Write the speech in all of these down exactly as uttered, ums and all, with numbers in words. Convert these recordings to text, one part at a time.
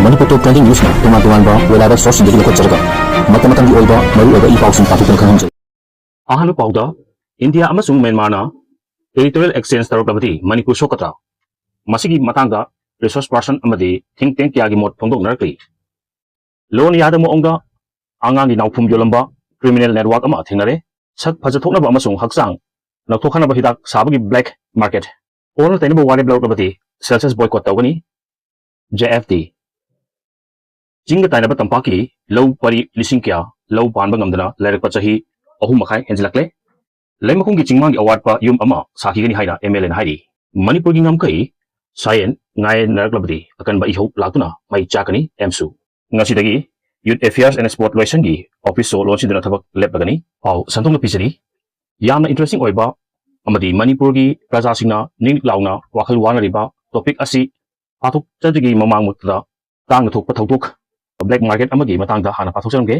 ꯃꯅꯤꯄꯨꯔ ꯇꯣꯞ trending ꯅ꯭ꯌꯨꯁꯅ ꯇꯣꯉꯥꯟ ꯇꯣꯉꯥꯟꯕ website ꯁꯣꯔꯁꯁꯤꯡꯗꯒꯤ ꯂꯧꯈꯠꯆꯔꯒ ꯃꯇꯝ ꯃꯇꯝꯒꯤ ꯑꯣꯏꯕ ꯃꯔꯨꯑꯣꯏꯕ ꯏ ꯄꯥꯎꯁꯤꯡ ꯄꯥꯊꯣꯛꯇꯨꯅ ꯈꯪꯍꯟꯖꯩ꯫ ꯑꯍꯥꯟꯕ ꯄꯥꯎꯗ, ꯏꯟꯗꯤꯌꯥ ꯑꯃꯁꯨꯡ ꯃ꯭ꯌꯥꯟꯃꯥꯔꯅ ꯇꯦꯔꯤꯇꯣꯔꯤꯌꯦꯜ ꯑꯦꯛꯁꯆꯦꯟꯖ ꯇꯧꯔꯛꯂꯕꯗꯤ ꯃꯅꯤꯄꯨꯔ ꯁꯣꯛꯀꯗ꯭ꯔꯥ? ꯃꯁꯤꯒꯤ ꯃꯇꯥꯡꯗ ꯔꯤꯁꯣꯔꯁ ꯄꯥꯔꯁꯟ ꯑꯃꯗꯤ ꯊꯤꯡ ꯇꯦꯡ ꯀꯌꯥꯒꯤ ꯃꯣꯠ ꯐꯣꯡꯗꯣꯛꯅꯔꯛꯂꯤ꯫ ꯂꯣꯟꯅ ꯌꯥꯗꯕ ꯃꯑꯣꯡꯗ ꯑꯉꯥꯡꯒꯤ ꯅꯥꯎꯐꯨꯝ ꯌꯣꯜꯂꯝꯕ ꯀ꯭ꯔꯤꯃꯤꯅꯦꯜ ꯅꯦꯠꯋꯥꯔꯛ ꯑꯃ ꯊꯦꯡꯅꯔꯦ꯫ ꯁꯛ ꯐꯖꯊꯣꯛꯅꯕ ꯑꯃꯁꯨꯡ ꯍꯛꯆꯥꯡ ꯅꯧꯊꯣꯛꯍꯟꯅꯕ ꯍꯤꯗꯥꯛ ꯁꯥꯕꯒꯤ ꯕ꯭ꯂꯦꯛ ꯃꯥꯔꯀꯦꯠ꯫ ꯑꯣꯟꯅ ꯇꯩꯅꯕ ꯋꯥꯔꯦꯞ ꯂꯧꯔꯛꯂꯕꯗꯤ ꯁꯦꯜꯁꯁ ꯕꯣꯏꯀꯣꯠ ꯇꯧꯒꯅꯤ꯫ J F T. ꯆꯤꯡꯒ ꯇꯥꯏꯅꯕ ꯇꯝꯄꯥꯛꯀꯤ ꯂꯧ ꯄꯔꯤ ꯂꯤꯁꯤꯡ ꯀꯌꯥ ꯂꯧ ꯄꯥꯟꯕ ꯉꯝꯗꯅ ꯂꯩꯔꯛꯄ ꯆꯍꯤ ꯑꯍꯨꯝ ꯃꯈꯥꯏ ꯍꯦꯟꯖꯤꯜꯂꯛꯂꯦ꯫ ꯂꯩꯃꯈꯣꯡꯒꯤ ꯆꯤꯡꯃꯥꯡꯒꯤ ꯑꯋꯥꯠꯄ ꯌꯨꯝ ꯑꯃ ꯁꯥꯈꯤꯒꯅꯤ ꯍꯥꯏꯅ ꯑꯦꯝ ꯑꯦꯜ ꯑꯦꯅ ꯍꯥꯏꯔꯤ꯫ ꯃꯅꯤꯄꯨꯔꯒꯤ ꯉꯝꯈꯩ ꯁꯥꯌꯦꯟ ꯉꯥꯌꯦꯟꯅꯔꯛꯂꯕꯗꯤ ꯑꯀꯟꯕ ꯏꯍꯧ ꯂꯥꯛꯇꯨꯅ ꯃꯩ ꯆꯥꯛꯀꯅꯤ ꯑꯦꯝꯁꯨ꯫ ꯉꯁꯤꯗꯒꯤ ꯌꯨꯠ ꯑꯦꯐꯤꯌꯔꯁ ꯑꯦꯟ ꯁ꯭ꯄꯣꯔꯠ ꯂꯣꯏꯁꯪꯒꯤ ꯑꯣꯐꯤꯁꯁꯨ ꯂꯣꯟꯁꯤꯟꯗꯨꯅ ꯊꯕꯛ ꯂꯦꯞꯂꯒꯅꯤ꯫ ꯄꯥꯎ ꯁꯟꯗꯣꯛꯅ ꯄꯤꯖꯔꯤ꯫ ꯌꯥꯝꯅ ꯏꯟꯇꯔꯦꯁꯇꯤꯡ ꯑꯣꯏꯕ ꯑꯃꯗꯤ ꯃꯅꯤꯄꯨꯔꯒꯤ ꯄ꯭ꯔꯖꯥꯁꯤꯡꯅ ꯅꯤꯛ ꯅꯤꯛ ꯂꯥꯎꯅ ꯋꯥꯈꯜ ꯋꯥꯅꯔꯤꯕ ꯇꯣꯄꯤꯛ ꯑꯁꯤ ꯄꯥꯊꯣꯛꯆꯗ꯭ꯔꯤꯉꯩ ꯃꯃꯥꯡꯃꯛꯇꯗ ꯇꯥꯡꯅ ꯊꯣꯛꯄ ꯊꯧꯗꯣꯛ, ꯕ꯭ꯂꯦꯛ ꯃꯥꯔꯀꯦꯠ ꯑꯃꯒꯤ ꯃꯇꯥꯡꯗ ꯍꯥꯟꯅ ꯄꯥꯊꯣꯛꯆꯔꯝꯒꯦ꯫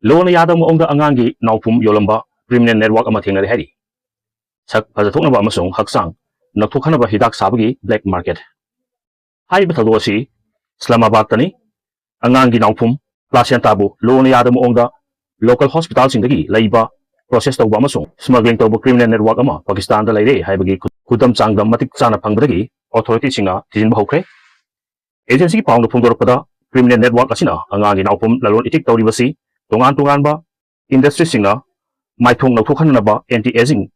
ꯂꯣꯟꯅ ꯌꯥꯗꯕ ꯃꯑꯣꯡꯗ ꯑꯉꯥꯡꯒꯤ ꯅꯥꯎꯐꯨꯝ ꯌꯣꯜꯂꯝꯕ ꯀ꯭ꯔꯤꯃꯤꯅꯦꯜ ꯅꯦꯠꯋꯥꯔꯛ ꯑꯃ ꯊꯦꯡꯅꯔꯦ ꯍꯥꯏꯔꯤ꯫ ꯁꯛ ꯐꯖꯊꯣꯛꯅꯕ ꯑꯃꯁꯨꯡ ꯍꯛꯆꯥꯡ ꯅꯧꯊꯣꯛꯍꯟꯅꯕ ꯍꯤꯗꯥꯛ ꯁꯥꯕꯒꯤ ꯕ꯭ꯂꯦꯛ ꯃꯥꯔꯀꯦꯠ꯫ ꯍꯥꯏꯔꯤꯕ ꯊꯧꯗꯣꯛ ꯑꯁꯤ ꯏꯁꯂꯥꯃꯥꯕꯥꯗꯇꯅꯤ꯫ ꯑꯉꯥꯡꯒꯤ ꯅꯥꯎꯐꯨꯝ, ꯄ꯭ꯂꯥꯁꯦꯟꯇꯥꯕꯨ ꯂꯣꯟꯅ ꯌꯥꯗꯕ ꯃꯑꯣꯡꯗ ꯂꯣꯀꯦꯜ ꯍꯣꯁꯄꯤꯇꯥꯜꯁꯤꯡꯗꯒꯤ ꯂꯩꯕ, ꯄ꯭ꯔꯣꯁꯦꯁ ꯇꯧꯕ ꯑꯃꯁꯨꯡ ꯁ꯭ꯃꯒ꯭ꯂꯤꯡ ꯇꯧꯕ ꯀ꯭ꯔꯤꯃꯤꯅꯦꯜ ꯅꯦꯠꯋꯥꯔꯛ ꯑꯃ ꯄꯥꯀꯤꯁꯇꯥꯟꯗ ꯂꯩꯔꯦ ꯍꯥꯏꯕꯒꯤ ꯈꯨꯗꯝ ꯆꯥꯡꯗꯝ ꯃꯇꯤꯛ ꯆꯥꯅ ꯐꯪꯕꯗꯒꯤ ꯑꯣꯊꯣꯔꯤꯇꯤꯁꯤꯡꯅ ꯊꯤꯖꯤꯟꯕ ꯍꯧꯈ꯭ꯔꯦ꯫ ꯑꯦꯖꯦꯟꯁꯤꯒꯤ ꯄꯥꯎꯅ ꯐꯣꯡꯗꯣꯔꯛꯄꯗ, ꯀ꯭ꯔꯤꯃꯤꯅꯦꯜ ꯅꯦꯠꯋꯥꯔꯛ ꯑꯁꯤꯅ ꯑꯉꯥꯡꯒꯤ ꯅꯥꯎꯐꯨꯝ ꯂꯂꯣꯟ ꯏꯇꯤꯛ ꯇꯧꯔꯤꯕꯁꯤ ꯇꯣꯉꯥꯟ ꯇꯣꯉꯥꯟꯕ ꯏꯟꯗꯁꯇ꯭ꯔꯤꯁꯤꯡꯅ ꯃꯥꯏꯊꯣꯡ ꯅꯧꯊꯣꯛꯍꯟꯅꯕ ꯑꯦꯟꯇꯤ ꯑꯦꯖꯤꯡ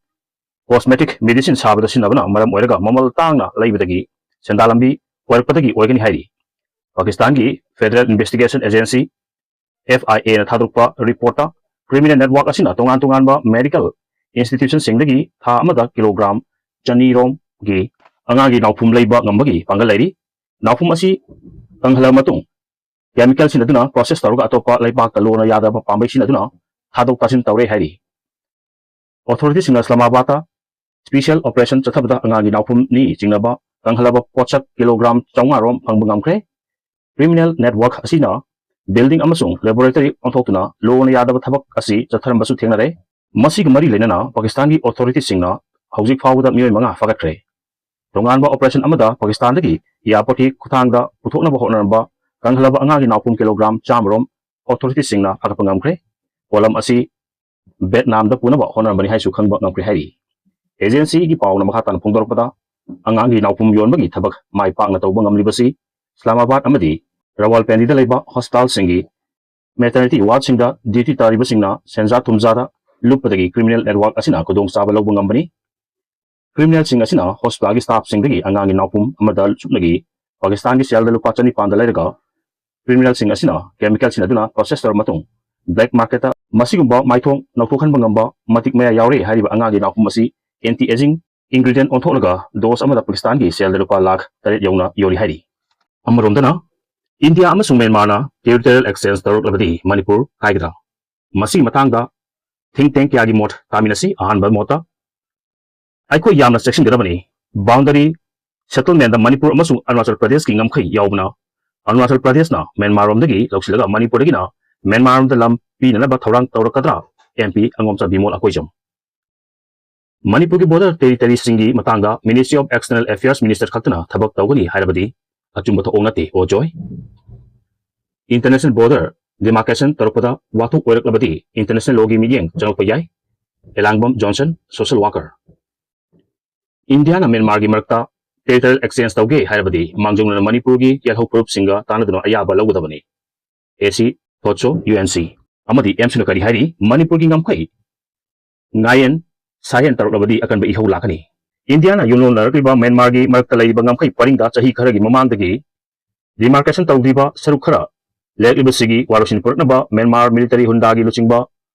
ꯀꯣꯁꯃꯦꯇꯤꯛ ꯃꯦꯗꯤꯁꯤꯟ ꯁꯥꯕꯗ ꯁꯤꯖꯤꯟꯅꯕꯅ ꯃꯔꯝ ꯑꯣꯏꯔꯒ ꯃꯃꯜ ꯇꯥꯡꯅ ꯂꯩꯕꯗꯒꯤ ꯁꯦꯟꯗꯥꯟ ꯂꯝꯕꯤ ꯑꯣꯏꯔꯛꯄꯗꯒꯤ ꯑꯣꯏꯒꯅꯤ ꯍꯥꯏꯔꯤ꯫ ꯄꯥꯀꯤꯁꯇꯥꯟꯒꯤ ꯐꯦꯗꯔꯦꯜ ꯏꯟꯚꯦꯁꯇꯤꯒꯦꯁꯟ ꯑꯦꯖꯦꯟꯁꯤ, ꯑꯦꯐ ꯑꯥꯏ ꯑꯦꯅ ꯊꯥꯗꯣꯛꯄ ꯔꯤꯄꯣꯔꯠꯇ, ꯀ꯭ꯔꯤꯃꯤꯅꯦꯜ ꯅꯦꯠꯋꯥꯔꯛ ꯑꯁꯤꯅ ꯇꯣꯉꯥꯟ ꯇꯣꯉꯥꯟꯕ ꯃꯦꯗꯤꯀꯦꯜ ꯏꯟꯁꯇꯤꯇ꯭ꯌꯨꯁꯟꯁꯤꯡꯗꯒꯤ ꯊꯥ ꯑꯃꯗ ꯀꯤꯂꯣꯒ꯭ꯔꯥꯝ ꯆꯅꯤ ꯔꯣꯝꯒꯤ ꯑꯉꯥꯡꯒꯤ ꯅꯥꯎꯐꯨꯝ ꯂꯩꯕ ꯉꯝꯕꯒꯤ ꯄꯥꯡꯒꯜ ꯂꯩꯔꯤ꯫ ꯅꯥꯎꯐꯨꯝ ꯑꯁꯤ ꯀꯪꯍꯜꯂꯕ ꯃꯇꯨꯡ, ꯀꯦꯃꯤꯀꯦꯜ ꯁꯤꯖꯤꯟꯅꯗꯨꯅ ꯄ꯭ꯔꯣꯁꯦꯁ ꯇꯧꯔꯒ ꯑꯇꯣꯞꯄ ꯂꯩꯕꯥꯛꯇ ꯂꯣꯟꯅ ꯌꯥꯗꯕ ꯄꯥꯝꯕꯩ ꯁꯤꯖꯤꯟꯅꯗꯨꯅ ꯊꯥꯗꯣꯛ ꯊꯥꯖꯤꯟ ꯇꯧꯔꯦ ꯍꯥꯏꯔꯤ꯫ ꯑꯣꯊꯣꯔꯤꯇꯤꯁꯤꯡꯅ ꯏꯁꯂꯥꯃꯥꯕꯥꯗꯇ ꯁ꯭ꯄꯦꯁꯤꯌꯦꯜ ꯑꯣꯄꯔꯦꯁꯟ ꯆꯠꯊꯕꯗ ꯑꯉꯥꯡꯒꯤ ꯅꯥꯎꯐꯨꯝꯅꯤ ꯆꯤꯡꯅꯕ ꯀꯪꯍꯜꯂꯕ ꯄꯣꯠꯁꯛ ꯀꯤꯂꯣꯒ꯭ꯔꯥꯝ ꯆꯥꯝꯃꯉꯥ ꯔꯣꯝ ꯐꯪꯕ ꯉꯝꯈ꯭ꯔꯦ꯫ ꯀ꯭ꯔꯤꯃꯤꯅꯦꯜ ꯅꯦꯠꯋꯥꯔꯛ ꯑꯁꯤꯅ ꯕꯤꯜꯗꯤꯡ ꯑꯃꯁꯨꯡ ꯂꯦꯕꯣꯔꯦꯇꯔꯤ ꯑꯣꯟꯊꯣꯛꯇꯨꯅ ꯂꯣꯟꯅ ꯌꯥꯗꯕ ꯊꯕꯛ ꯑꯁꯤ ꯆꯠꯊꯔꯝꯕꯁꯨ ꯊꯦꯡꯅꯔꯦ꯫ ꯃꯁꯤꯒ ꯃꯔꯤ ꯂꯩꯅꯅ ꯄꯥꯀꯤꯁꯇꯥꯟꯒꯤ ꯑꯣꯊꯣꯔꯤꯇꯤꯁꯤꯡꯅ ꯍꯧꯖꯤꯛ ꯐꯥꯎꯕꯗ ꯃꯤꯑꯣꯏ ꯃꯉꯥ ꯐꯥꯒꯠꯈ꯭ꯔꯦ꯫ ꯇꯣꯉꯥꯟꯕ ꯑꯣꯄꯔꯦꯁꯟ ꯑꯃꯗ ꯄꯥꯀꯤꯁꯇꯥꯟꯗꯒꯤ ꯑꯦꯌꯥꯔꯄꯣꯔꯠꯀꯤ ꯈꯨꯊꯥꯡꯗ ꯄꯨꯊꯣꯛꯅꯕ ꯍꯣꯠꯅꯔꯝꯕ ꯀꯪꯍꯜꯂꯕ ꯑꯉꯥꯡꯒꯤ ꯅꯥꯎꯄꯨꯝ ꯀꯤꯂꯣꯒ꯭ꯔꯥꯝ ꯆꯥꯝꯃꯔꯣꯝ ꯑꯣꯊꯣꯔꯤꯇꯤꯁꯤꯡꯅ ꯐꯥꯒꯠꯄ ꯉꯝꯈ꯭ꯔꯦ꯫ ꯄꯣꯠꯂꯝ ꯑꯁꯤ ꯚꯦꯠꯅꯥꯝꯗ ꯄꯨꯅꯕ ꯍꯣꯠꯅꯔꯝꯕꯅꯤ ꯍꯥꯏꯁꯨ ꯈꯪꯕ ꯉꯝꯈ꯭ꯔꯦ ꯍꯥꯏꯔꯤ꯫ ꯑꯦꯖꯦꯟꯁꯤꯒꯤ ꯄꯥꯎꯅ ꯃꯈꯥ ꯇꯥꯅ ꯐꯣꯡꯗꯣꯔꯛꯄꯗ, ꯑꯉꯥꯡꯒꯤ ꯅꯥꯎꯄꯨꯝ ꯌꯣꯟꯕꯒꯤ ꯊꯕꯛ ꯃꯥꯏ ꯄꯥꯛꯅ ꯇꯧꯕ ꯉꯝꯂꯤꯕꯁꯤ ꯏꯁꯂꯥꯃꯥꯕꯥꯗ ꯑꯃꯗꯤ ꯔꯋꯥꯜꯄꯦꯟꯗꯤꯗ ꯂꯩꯕ ꯍꯣꯁꯄꯤꯇꯥꯜꯁꯤꯡꯒꯤ ꯃꯦꯇꯔꯅꯤꯇꯤ ꯋꯥꯔꯗꯁꯤꯡꯗ ꯗ꯭ꯌꯨꯇꯤ ꯇꯥꯔꯤꯕꯁꯤꯡꯅ ꯁꯦꯟꯖꯥ ꯊꯨꯝꯖꯥꯗ ꯂꯨꯞꯄꯗꯒꯤ ꯀ꯭ꯔꯤꯃꯤꯅꯦꯜ ꯅꯦꯠꯋꯥꯔꯛ ꯑꯁꯤꯅ ꯈꯨꯗꯣꯡꯆꯥꯕ ꯂꯧꯕ ꯉꯝꯕꯅꯤ꯫ ꯀ꯭ꯔꯤꯃꯤꯅꯦꯜꯁꯤꯡ ꯑꯁꯤꯅ ꯍꯣꯁꯄꯤꯇꯥꯜꯒꯤ ꯁ꯭ꯇꯥꯐꯁꯤꯡꯗꯒꯤ ꯑꯉꯥꯡꯒꯤ ꯅꯥꯎꯄꯨꯝ ꯑꯃꯗ ꯁꯨꯞꯅꯒꯤ ꯄꯥꯀꯤꯁꯇꯥꯟꯒꯤ ꯁꯦꯜꯗ ꯂꯨꯄꯥ ꯆꯅꯤꯄꯥꯟꯗ ꯂꯩꯔꯒ, ꯀ꯭ꯔꯤꯃꯤꯅꯦꯜꯁꯤꯡ ꯑꯁꯤꯅ ꯀꯦꯃꯤꯀꯦꯜ ꯁꯤꯖꯤꯟꯅꯗꯨꯅ ꯄ꯭ꯔꯣꯁꯦꯁ ꯇꯧꯔꯕ ꯃꯇꯨꯡ ꯕ꯭ꯂꯦꯛ ꯃꯥꯔꯀꯦꯠꯇ ꯃꯁꯤꯒꯨꯝꯕ ꯃꯥꯏꯊꯣꯡ ꯅꯧꯊꯣꯛꯍꯟꯕ ꯉꯝꯕ ꯃꯇꯤꯛ ꯃꯌꯥ ꯌꯥꯎꯔꯦ ꯍꯥꯏꯔꯤꯕ ꯑꯉꯥꯡꯒꯤ ꯅꯥꯎꯄꯨꯝ ꯑꯁꯤ ꯑꯦꯟꯇꯤ ꯑꯦꯖꯤꯡ ꯏꯟꯒ꯭ꯔꯤꯗꯤꯌꯦꯟꯠ ꯑꯣꯟꯊꯣꯛꯂꯒ ꯗꯣꯁ ꯑꯃꯗ ꯄꯥꯀꯤꯁꯇꯥꯟꯒꯤ ꯁꯦꯜꯗ ꯂꯨꯄꯥ ꯂꯥꯈ ꯇꯔꯦꯠ ꯌꯧꯅ ꯌꯣꯜꯂꯤ ꯍꯥꯏꯔꯤ꯫ ꯑꯃꯔꯣꯝꯗꯅ, ꯏꯟꯗꯤꯌꯥ ꯑꯃꯁꯨꯡ ꯃ꯭ꯌꯥꯟꯃꯥꯔꯅ ꯇꯦꯔꯤꯇꯣꯔꯤꯌꯦꯜ ꯑꯦꯛꯁꯆꯦꯟꯖ ꯇꯧꯔꯛꯂꯕꯗꯤ ꯃꯅꯤꯄꯨꯔ ꯀꯥꯏꯒꯗ꯭ꯔꯥ? ꯃꯁꯤꯒꯤ ꯃꯇꯥꯡꯗ ꯊꯤꯡ ꯇꯦꯡ ꯀꯌꯥꯒꯤ ꯃꯣꯠ ꯇꯥꯃꯤꯟꯅꯁꯤ꯫ ꯑꯍꯥꯟꯕ ꯃꯣꯠꯇ, ꯑꯩꯈꯣꯏ ꯌꯥꯝꯅ ꯆꯦꯛꯁꯤꯟꯒꯗꯕꯅꯤ꯫ ꯕꯥꯎꯟꯗꯔꯤ ꯁꯦꯇꯜꯃꯦꯟꯗ ꯃꯅꯤꯄꯨꯔ ꯑꯃꯁꯨꯡ ꯑꯔꯨꯅꯥꯆꯜ ꯄ꯭ꯔꯗꯦꯁꯀꯤ ꯉꯝꯈꯩ ꯌꯥꯎꯕꯅ ꯑꯔꯨꯅꯥꯆꯜ ꯄ꯭ꯔꯗꯦꯁꯅ ꯃ꯭ꯌꯥꯟꯃꯥꯔꯔꯣꯝꯗꯒꯤ ꯂꯧꯁꯤꯜꯂꯒ ꯃꯅꯤꯄꯨꯔꯗꯒꯤꯅ ꯃ꯭ꯌꯥꯟꯃꯥꯔꯔꯣꯝꯗ ꯂꯝ ꯄꯤꯅꯅꯕ ꯊꯧꯔꯥꯡ ꯇꯧꯔꯛꯀꯗ꯭ꯔꯥ? M P ꯑꯉꯣꯝꯆꯥ Bimol Akoijam. ꯃꯅꯤꯄꯨꯔꯒꯤ ꯕꯣꯔꯗꯔ ꯇꯦꯔꯤꯇꯔꯤꯁꯤꯡꯒꯤ ꯃꯇꯥꯡꯗ Ministry of External Affairs Minister ꯈꯛꯇꯅ ꯊꯕꯛ ꯇꯧꯒꯅꯤ ꯍꯥꯏꯔꯕꯗꯤ ꯑꯆꯨꯝꯕ ꯊꯧꯑꯣꯡ ꯅꯠꯇꯦ, ꯑꯣ ꯖꯣꯏ꯫ ꯏꯟꯇꯔꯅꯦꯁꯅꯦꯜ ꯕꯣꯔꯗꯔ ꯗꯤꯃꯥꯔꯀꯦꯁꯟ ꯇꯧꯔꯛꯄꯗ ꯋꯥꯊꯣꯛ ꯑꯣꯏꯔꯛꯂꯕꯗꯤ ꯏꯟꯇꯔꯅꯦꯁꯅꯦꯜ ꯂꯣꯒꯤ ꯃꯤꯠꯌꯦꯡ ꯆꯪꯂꯛꯄ ꯌꯥꯏ꯫ ꯑꯦꯂꯥꯡꯕꯝ ꯖꯣꯟꯁꯟ, ꯁꯣꯁꯦꯜ ꯋꯥꯀꯔ꯫ ꯏꯟꯗꯤꯌꯥꯅ ꯃ꯭ꯌꯥꯟꯃꯥꯔꯒꯤ ꯃꯔꯛꯇ ꯇꯦꯔꯤꯇꯣꯔꯤꯌꯦꯜ ꯑꯦꯛꯁꯆꯦꯟꯖ ꯇꯧꯒꯦ ꯍꯥꯏꯔꯕꯗꯤ ꯃꯥꯡꯖꯧꯅꯅ ꯃꯅꯤꯄꯨꯔꯒꯤ ꯌꯦꯜꯍꯧ ꯐꯨꯔꯨꯞꯁꯤꯡꯒ ꯇꯥꯟꯅꯗꯨꯅ ꯑꯌꯥꯕ ꯂꯧꯒꯗꯕꯅꯤ꯫ ꯑꯦ ꯁꯤ ꯊꯣꯠꯁꯣ, ꯌꯨ ꯑꯦꯟ ꯁꯤ ꯑꯃꯗꯤ ꯑꯦꯝ ꯁꯤꯅ ꯀꯔꯤ ꯍꯥꯏꯔꯤ? ꯃꯅꯤꯄꯨꯔꯒꯤ ꯉꯝꯈꯩ ꯉꯥꯌꯦꯟ ꯁꯥꯌꯦꯟ ꯇꯧꯔꯛꯂꯕꯗꯤ ꯑꯀꯟꯕ ꯏꯍꯧ ꯂꯥꯛꯀꯅꯤ꯫ ꯏꯟꯗꯤꯌꯥꯅ ꯌꯨꯝꯂꯣꯟꯅꯔꯛꯂꯤꯕ ꯃ꯭ꯌꯥꯟꯃꯥꯔꯒꯤ ꯃꯔꯛꯇ ꯂꯩꯔꯤꯕ ꯉꯝꯈꯩ ꯄꯔꯤꯡꯗ ꯆꯍꯤ ꯈꯔꯒꯤ ꯃꯃꯥꯡꯗꯒꯤ ꯗꯤꯃꯥꯔꯀꯦꯁꯟ ꯇꯧꯗ꯭ꯔꯤꯕ ꯁꯔꯨꯛ ꯈꯔ ꯂꯦꯞꯂꯤꯕꯁꯤꯒꯤ ꯋꯥꯔꯣꯏꯁꯤꯟ ꯄꯨꯔꯛꯅꯕ ꯃ꯭ꯌꯥꯟꯃꯥꯔ ꯃꯤꯂꯤꯇꯔꯤ ꯍꯨꯟꯗꯥꯒꯤ ꯂꯨꯆꯤꯡꯕ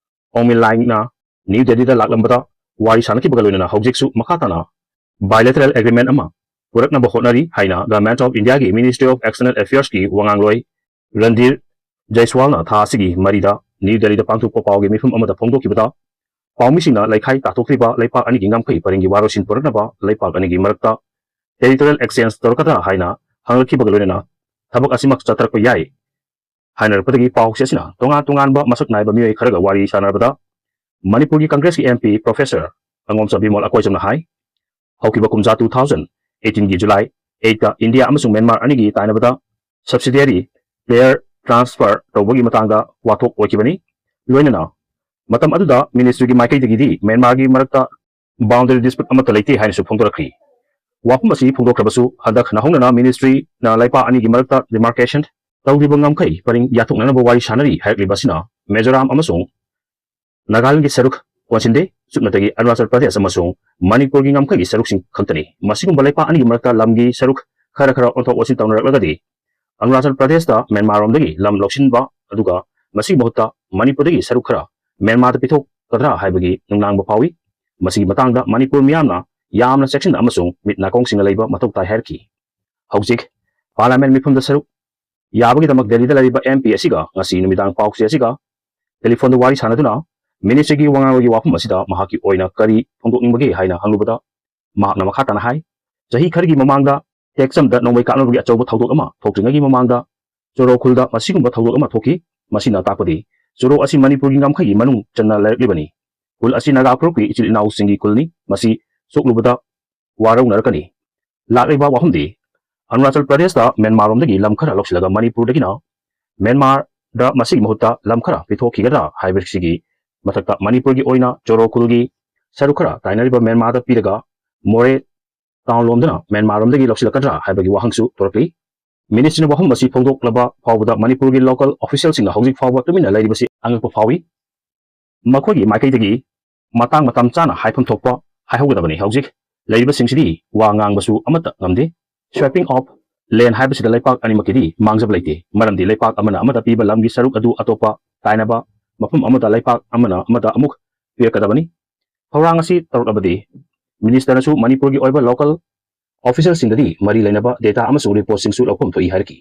ꯑꯣꯡ ꯃꯤꯟ ꯂꯥꯏꯡꯅ ꯅ꯭ꯌꯨ ꯗꯦꯜꯂꯤꯗ ꯂꯥꯛꯂꯝꯕꯗ ꯋꯥꯔꯤ ꯁꯥꯅꯈꯤꯕꯒ ꯂꯣꯏꯅꯅ ꯍꯧꯖꯤꯛꯁꯨ ꯃꯈꯥ ꯇꯥꯅ bilateral agreement ꯑꯃ ꯄꯨꯔꯛꯅꯕ ꯍꯣꯠꯅꯔꯤ ꯍꯥꯏꯅ Government of Indiaꯒꯤ Ministry of External Affairsꯀꯤ ꯋꯥꯉꯥꯡꯂꯣꯏ Randhir ꯖꯩꯁꯋꯥꯜꯅ ꯊꯥ ꯑꯁꯤꯒꯤ ꯃꯔꯤꯗ ꯅ꯭ꯌꯨ ꯗꯦꯜꯂꯤꯗ ꯄꯥꯡꯊꯣꯛꯄ ꯄꯥꯎꯒꯤ ꯃꯤꯐꯝ ꯑꯃꯗ ꯐꯣꯡꯗꯣꯛꯈꯤꯕꯗ, ꯄꯥꯎꯃꯤꯁꯤꯡꯅ ꯂꯩꯈꯥꯏ ꯇꯥꯊꯣꯛꯂꯤꯕ ꯂꯩꯄꯥꯛ ꯑꯅꯤꯒꯤ ꯉꯝꯈꯩ ꯄꯔꯤꯡꯒꯤ ꯋꯥꯔꯣꯏꯁꯤꯟ ꯄꯨꯔꯛꯅꯕ ꯂꯩꯄꯥꯛ ꯑꯅꯤꯒꯤ ꯃꯔꯛꯇ territorial exchange ꯇꯧꯔꯛꯀꯗ꯭ꯔꯥ ꯍꯥꯏꯅ ꯍꯪꯂꯛꯈꯤꯕꯒ ꯂꯣꯏꯅꯅ ꯊꯕꯛ ꯑꯁꯤꯃꯛ ꯆꯠꯊꯔꯛꯄ ꯌꯥꯏ ꯍꯥꯏꯅꯔꯛꯄꯗꯒꯤ ꯄꯥꯎꯆꯦ ꯑꯁꯤꯅ ꯇꯣꯉꯥꯟ ꯇꯣꯉꯥꯟꯕ ꯃꯁꯛ ꯅꯥꯏꯕ ꯃꯤꯑꯣꯏ ꯈꯔꯒ ꯋꯥꯔꯤ ꯁꯥꯟꯅꯔꯕꯗ ꯃꯅꯤꯄꯨꯔꯒꯤ ꯀꯪꯒ꯭ꯔꯦꯁꯀꯤ ꯑꯦꯝ ꯄꯤ ꯄ꯭ꯔꯣꯐꯦꯁꯔ ꯑꯉꯣꯝꯆꯥ ꯕꯤꯃꯣꯜ ꯑꯀꯣꯏꯖꯝꯅ ꯍꯥꯏ, ꯍꯧꯈꯤꯕ ꯀꯨꯝꯖꯥ two thousand eighteenꯒꯤ July eightꯇ ꯏꯟꯗꯤꯌꯥ ꯑꯃꯁꯨꯡ ꯃ꯭ꯌꯥꯟꯃꯥꯔ ꯑꯅꯤꯒꯤ ꯇꯥꯏꯅꯕꯗ subsidiary ꯁꯦꯌꯔ ꯇ꯭ꯔꯥꯟꯁꯐꯔ ꯇꯧꯕꯒꯤ ꯃꯇꯥꯡꯗ ꯋꯥꯊꯣꯛ ꯑꯣꯏꯈꯤꯕꯅꯤ꯫ ꯂꯣꯏꯅꯅ ꯃꯇꯝ ꯑꯗꯨꯗ ꯃꯤꯅꯤꯁꯇ꯭ꯔꯤꯒꯤ ꯃꯥꯏꯀꯩꯗꯒꯤꯗꯤ ꯃ꯭ꯌꯥꯟꯃꯥꯔꯒꯤ ꯃꯔꯛꯇ ꯕꯥꯎꯟꯗꯔꯤ ꯗꯤꯁꯄ꯭ꯌꯨꯠ ꯑꯃꯠꯇ ꯂꯩꯇꯦ ꯍꯥꯏꯅꯁꯨ ꯐꯣꯡꯗꯣꯔꯛꯈꯤ꯫ ꯋꯥꯐꯝ ꯑꯁꯤ ꯐꯣꯡꯗꯣꯛꯈ꯭ꯔꯕꯁꯨ, ꯍꯟꯗꯛ ꯅꯧꯍꯧꯅꯅ ꯃꯤꯅꯤꯁꯇ꯭ꯔꯤꯅ ꯂꯩꯄꯥꯛ ꯑꯅꯤꯒꯤ ꯃꯔꯛꯇ ꯗꯤꯃꯥꯔꯀꯦꯁꯟ ꯇꯧꯔꯤꯕ ꯉꯝꯈꯩ ꯄꯔꯤꯡ ꯌꯥꯊꯣꯛꯅꯅꯕ ꯋꯥꯔꯤ ꯁꯥꯟꯅꯔꯤ ꯍꯥꯏꯔꯛꯂꯤꯕ ꯑꯁꯤꯅ ꯃꯤꯖꯣꯔꯥꯝ ꯑꯃꯁꯨꯡ ꯅꯥꯒꯥꯂꯦꯟꯗꯒꯤ ꯁꯔꯨꯛ ꯀꯣꯟꯁꯤꯟꯗꯦ꯫ ꯁꯨꯞꯅꯇꯒꯤ ꯑꯔꯨꯅꯥꯆꯜ ꯄ꯭ꯔꯗꯦꯁ ꯑꯃꯁꯨꯡ ꯃꯅꯤꯄꯨꯔꯒꯤ ꯉꯝꯈꯩꯒꯤ ꯁꯔꯨꯛꯁꯤꯡ ꯈꯛꯇꯅꯤ꯫ ꯃꯁꯤꯒꯨꯝꯕ ꯂꯩꯄꯥꯛ ꯑꯅꯤꯒꯤ ꯃꯔꯛꯇ ꯂꯝꯒꯤ ꯁꯔꯨꯛ ꯈꯔ ꯈꯔ ꯑꯣꯟꯊꯣꯛ ꯑꯣꯟꯁꯤꯟ ꯇꯧꯅꯔꯛꯂꯒꯗꯤ ꯑꯔꯨꯅꯥꯆꯜ ꯄ꯭ꯔꯗꯦꯁꯇ ꯃ꯭ꯌꯥꯟꯃꯥꯔꯔꯣꯝꯗꯒꯤ ꯂꯝ ꯂꯧꯁꯤꯟꯕ, ꯑꯗꯨꯒ ꯃꯁꯤꯒꯤ ꯃꯍꯨꯠꯇ ꯃꯅꯤꯄꯨꯔꯗꯒꯤ ꯁꯔꯨꯛ ꯈꯔ ꯃ꯭ꯌꯥꯟꯃꯥꯔꯗ ꯄꯤꯊꯣꯛꯀꯗ꯭ꯔꯥ ꯍꯥꯏꯕꯒꯤ ꯅꯨꯡꯅꯥꯡꯕ ꯐꯥꯎꯏ꯫ ꯃꯁꯤꯒꯤ ꯃꯇꯥꯡꯗ ꯃꯅꯤꯄꯨꯔ ꯃꯤꯌꯥꯝꯅ ꯌꯥꯝꯅ ꯆꯦꯛꯁꯤꯟꯅ ꯑꯃꯁꯨꯡ ꯃꯤꯠ ꯅꯥꯀꯣꯡꯁꯤꯡꯅ ꯂꯩꯕ ꯃꯊꯧ ꯇꯥꯏ ꯍꯥꯏꯔꯛꯈꯤ꯫ ꯍꯧꯖꯤꯛ ꯄꯥꯔꯂꯤꯌꯥꯃꯦꯟ ꯃꯤꯐꯝꯗ ꯁꯔꯨꯛ ꯌꯥꯕꯒꯤꯗꯃꯛ ꯗꯦꯜꯂꯤꯗ ꯂꯩꯔꯤꯕ ꯑꯦꯝ ꯄꯤ ꯑꯁꯤꯒ ꯉꯁꯤ ꯅꯨꯃꯤꯗꯥꯡ ꯄꯥꯎꯆꯦ ꯑꯁꯤꯒ ꯇꯦꯂꯤꯐꯣꯟꯗ ꯋꯥꯔꯤ ꯁꯥꯟꯅꯗꯨꯅ ꯃꯤꯅꯤꯁꯇ꯭ꯔꯤꯒꯤ ꯋꯥꯉꯥꯡꯂꯣꯏꯒꯤ ꯋꯥꯐꯝ ꯑꯁꯤꯗ ꯃꯍꯥꯛꯀꯤ ꯑꯣꯏꯅ ꯀꯔꯤ ꯐꯣꯡꯗꯣꯛꯅꯤꯡꯕꯒꯦ ꯍꯥꯏꯅ ꯍꯪꯂꯨꯕꯗ, ꯃꯍꯥꯛꯅ ꯃꯈꯥ ꯇꯥꯅ ꯍꯥꯏ, ꯆꯍꯤ ꯈꯔꯒꯤ ꯃꯃꯥꯡꯗ ꯇꯦꯛꯆꯝꯗ ꯅꯣꯡꯃꯩ ꯀꯥꯞꯅꯕꯒꯤ ꯑꯆꯧꯕ ꯊꯧꯗꯣꯛ ꯑꯃ ꯊꯣꯛꯇ꯭ꯔꯤꯉꯩꯒꯤ ꯃꯃꯥꯡꯗ ꯆꯣꯔꯣ ꯈꯨꯜꯗ ꯃꯁꯤꯒꯨꯝꯕ ꯊꯧꯗꯣꯛ ꯑꯃ ꯊꯣꯛꯈꯤ꯫ ꯃꯁꯤꯅ ꯇꯥꯛꯄꯗꯤ ꯆꯣꯔꯣ ꯑꯁꯤ ꯃꯅꯤꯄꯨꯔꯒꯤ ꯉꯝꯈꯩꯒꯤ ꯃꯅꯨꯡ ꯆꯟꯅ ꯂꯩꯔꯛꯂꯤꯕꯅꯤ꯫ ꯈꯨꯜ ꯑꯁꯤ ꯅꯥꯒꯥ ꯐꯨꯔꯨꯞꯀꯤ ꯏꯆꯤꯜ ꯏꯅꯥꯎꯁꯤꯡꯒꯤ ꯈꯨꯜꯅꯤ꯫ ꯃꯁꯤ ꯁꯣꯛꯂꯨꯕꯗ ꯋꯥꯔꯧꯅꯔꯛꯀꯅꯤ꯫ ꯂꯥꯛꯂꯤꯕ ꯋꯥꯐꯝꯗꯤ ꯑꯔꯨꯅꯥꯆꯜ ꯄ꯭ꯔꯗꯦꯁꯇ ꯃ꯭ꯌꯥꯟꯃꯥꯔꯔꯣꯝꯗꯒꯤ ꯂꯝ ꯈꯔ ꯂꯧꯁꯤꯜꯂꯒ ꯃꯅꯤꯄꯨꯔꯗꯒꯤꯅ ꯃ꯭ꯌꯥꯟꯃꯥꯔꯗ ꯃꯁꯤꯒꯤ ꯃꯍꯨꯠꯇ ꯂꯝ ꯈꯔ ꯄꯤꯊꯣꯛꯈꯤꯒꯗ꯭ꯔꯥ ꯍꯥꯏꯕꯁꯤꯒꯤ ꯃꯊꯛꯇ ꯃꯅꯤꯄꯨꯔꯒꯤ ꯑꯣꯏꯅ ꯆꯣꯔꯣ ꯈꯨꯜꯒꯤ ꯁꯔꯨꯛ ꯈꯔ ꯇꯥꯏꯅꯔꯤꯕ ꯃ꯭ꯌꯥꯟꯃꯥꯔꯗ ꯄꯤꯔꯒ ꯃꯣꯔꯦ ꯇꯥꯎꯟ ꯂꯣꯝꯗꯅ ꯃ꯭ꯌꯥꯟꯃꯥꯔꯔꯣꯝꯗꯒꯤ ꯂꯧꯁꯤꯜꯂꯛꯀꯗ꯭ꯔꯥ ꯍꯥꯏꯕꯒꯤ ꯋꯥꯍꯪꯁꯨ ꯊꯣꯔꯛꯂꯤ꯫ ꯃꯤꯅꯤꯁꯇ꯭ꯔꯤꯅ ꯋꯥꯐꯝ ꯑꯁꯤ ꯐꯣꯡꯗꯣꯛꯂꯕ ꯐꯥꯎꯕꯗ ꯃꯅꯤꯄꯨꯔꯒꯤ ꯂꯣꯀꯦꯜ ꯑꯣꯐꯤꯁꯤꯌꯦꯜꯁꯤꯡꯅ ꯍꯧꯖꯤꯛ ꯐꯥꯎꯕ ꯇꯨꯃꯤꯟꯅ ꯂꯩꯔꯤꯕꯁꯤ ꯑꯉꯛꯄ ꯐꯥꯎꯏ꯫ ꯃꯈꯣꯏꯒꯤ ꯃꯥꯏꯀꯩꯗꯒꯤ ꯃꯇꯥꯡ ꯃꯇꯝ ꯆꯥꯅ ꯍꯥꯏꯐꯝ ꯊꯣꯛꯄ ꯍꯥꯏꯍꯧꯒꯗꯕꯅꯤ꯫ ꯍꯧꯖꯤꯛ ꯂꯩꯔꯤꯕꯁꯤꯡꯁꯤꯗꯤ ꯋꯥ ꯉꯥꯡꯕꯁꯨ ꯑꯃꯠꯇ ꯉꯝꯗꯦ꯫ Swapping of land ꯍꯥꯏꯕꯁꯤꯗ ꯂꯩꯄꯥꯛ ꯑꯅꯤꯃꯛꯀꯤꯗꯤ ꯃꯥꯡꯖꯕ ꯂꯩꯇꯦ, ꯃꯔꯝꯗꯤ ꯂꯩꯄꯥꯛ ꯑꯃꯅ ꯑꯃꯗ ꯄꯤꯕ ꯂꯝꯒꯤ ꯁꯔꯨꯛ ꯑꯗꯨ ꯑꯇꯣꯞꯄ ꯇꯥꯏꯅꯕ ꯃꯐꯝ ꯑꯃꯗ ꯂꯩꯄꯥꯛ ꯑꯃꯅ ꯑꯃꯗ ꯑꯃꯨꯛ ꯄꯤꯔꯛꯀꯗꯕꯅꯤ꯫ ꯊꯧꯔꯥꯡ ꯑꯁꯤ ꯇꯧꯔꯛꯂꯕꯗꯤ ꯃꯤꯅꯤꯁꯇꯔꯅꯁꯨ ꯃꯅꯤꯄꯨꯔꯒꯤ ꯑꯣꯏꯕ ꯂꯣꯀꯦꯜ ꯑꯣꯐꯤꯁꯤꯌꯦꯜꯁꯤꯡꯗꯒꯤ ꯃꯔꯤ ꯂꯩꯅꯕ ꯗꯦꯇꯥ ꯑꯃꯁꯨꯡ ꯔꯤꯄꯣꯔꯠꯁꯤꯡꯁꯨ ꯂꯧꯐꯝ ꯊꯣꯛꯏ ꯍꯥꯏꯔꯛꯈꯤ꯫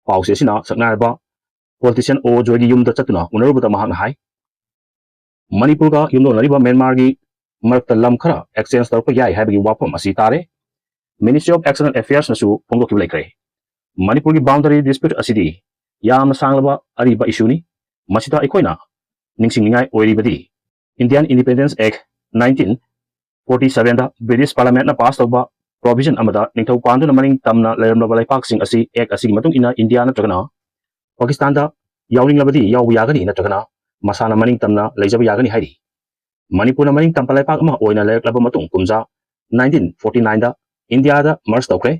ꯄꯥꯎꯆꯦ ꯑꯁꯤꯅ ꯁꯛꯅꯥꯏꯔꯕ ꯄꯣꯂꯤꯇꯤꯁꯤꯌꯥꯟ ꯑꯣ ꯖꯣꯏꯒꯤ ꯌꯨꯝꯗ ꯆꯠꯇꯨꯅ ꯎꯅꯔꯨꯕꯗ ꯃꯍꯥꯛꯅ ꯍꯥꯏ, ꯃꯅꯤꯄꯨꯔꯒ ꯌꯨꯝꯂꯣꯟꯅꯔꯤꯕ ꯃ꯭ꯌꯥꯟꯃꯥꯔꯒꯤ ꯃꯔꯛꯇ ꯂꯝ ꯈꯔ ꯑꯦꯛꯁꯆꯦꯟꯖ ꯇꯧꯔꯛꯄ ꯌꯥꯏ ꯍꯥꯏꯕꯒꯤ ꯋꯥꯐꯝ ꯑꯁꯤ ꯇꯥꯔꯦ꯫ Ministry of External Affairsꯅꯁꯨ ꯐꯣꯡꯗꯣꯛꯈꯤꯕ ꯂꯩꯈ꯭ꯔꯦ꯫ ꯃꯅꯤꯄꯨꯔꯒꯤ ꯕꯥꯎꯟꯗꯔꯤ ꯗꯤꯁꯄ꯭ꯌꯨꯠ ꯑꯁꯤꯗꯤ ꯌꯥꯝꯅ ꯁꯥꯡꯂꯕ ꯑꯔꯤꯕ ꯏꯁꯨꯅꯤ꯫ ꯃꯁꯤꯗ ꯑꯩꯈꯣꯏꯅ ꯅꯤꯡꯁꯤꯡꯅꯤꯡꯉꯥꯏ ꯑꯣꯏꯔꯤꯕꯗꯤ Indian Independence Act nineteen forty sevenꯗ British Parliamentꯅ ꯄꯥꯁ ꯇꯧꯕ ꯄ꯭ꯔꯣꯚꯤꯖꯟ ꯑꯃꯗ ꯅꯤꯡꯊꯧ ꯄꯥꯟꯗꯨꯅ ꯃꯅꯤꯡ ꯇꯝꯅ ꯂꯩꯔꯝꯂꯕ ꯂꯩꯄꯥꯛꯁꯤꯡ ꯑꯁꯤ ꯑꯦꯛ ꯑꯁꯤꯒꯤ ꯃꯇꯨꯡ ꯏꯟꯅ ꯏꯟꯗꯤꯌꯥ ꯅꯠꯇ꯭ꯔꯒꯅ ꯄꯥꯀꯤꯁꯇꯥꯟꯗ ꯌꯥꯎꯅꯤꯡꯂꯕꯗꯤ ꯌꯥꯎꯕ ꯌꯥꯒꯅꯤ, ꯅꯠꯇ꯭ꯔꯒꯅ ꯃꯁꯥꯅ ꯃꯅꯤꯡ ꯇꯝꯅ ꯂꯩꯖꯕ ꯌꯥꯒꯅꯤ ꯍꯥꯏꯔꯤ꯫ ꯃꯅꯤꯄꯨꯔꯅ ꯃꯅꯤꯡ ꯇꯝꯕ ꯂꯩꯄꯥꯛ ꯑꯃ ꯑꯣꯏꯅ ꯂꯩꯔꯛꯂꯕ ꯃꯇꯨꯡ ꯀꯨꯝꯖꯥ nineteen forty nineꯗ ꯏꯟꯗꯤꯌꯥꯗ merge ꯇꯧꯈ꯭ꯔꯦ꯫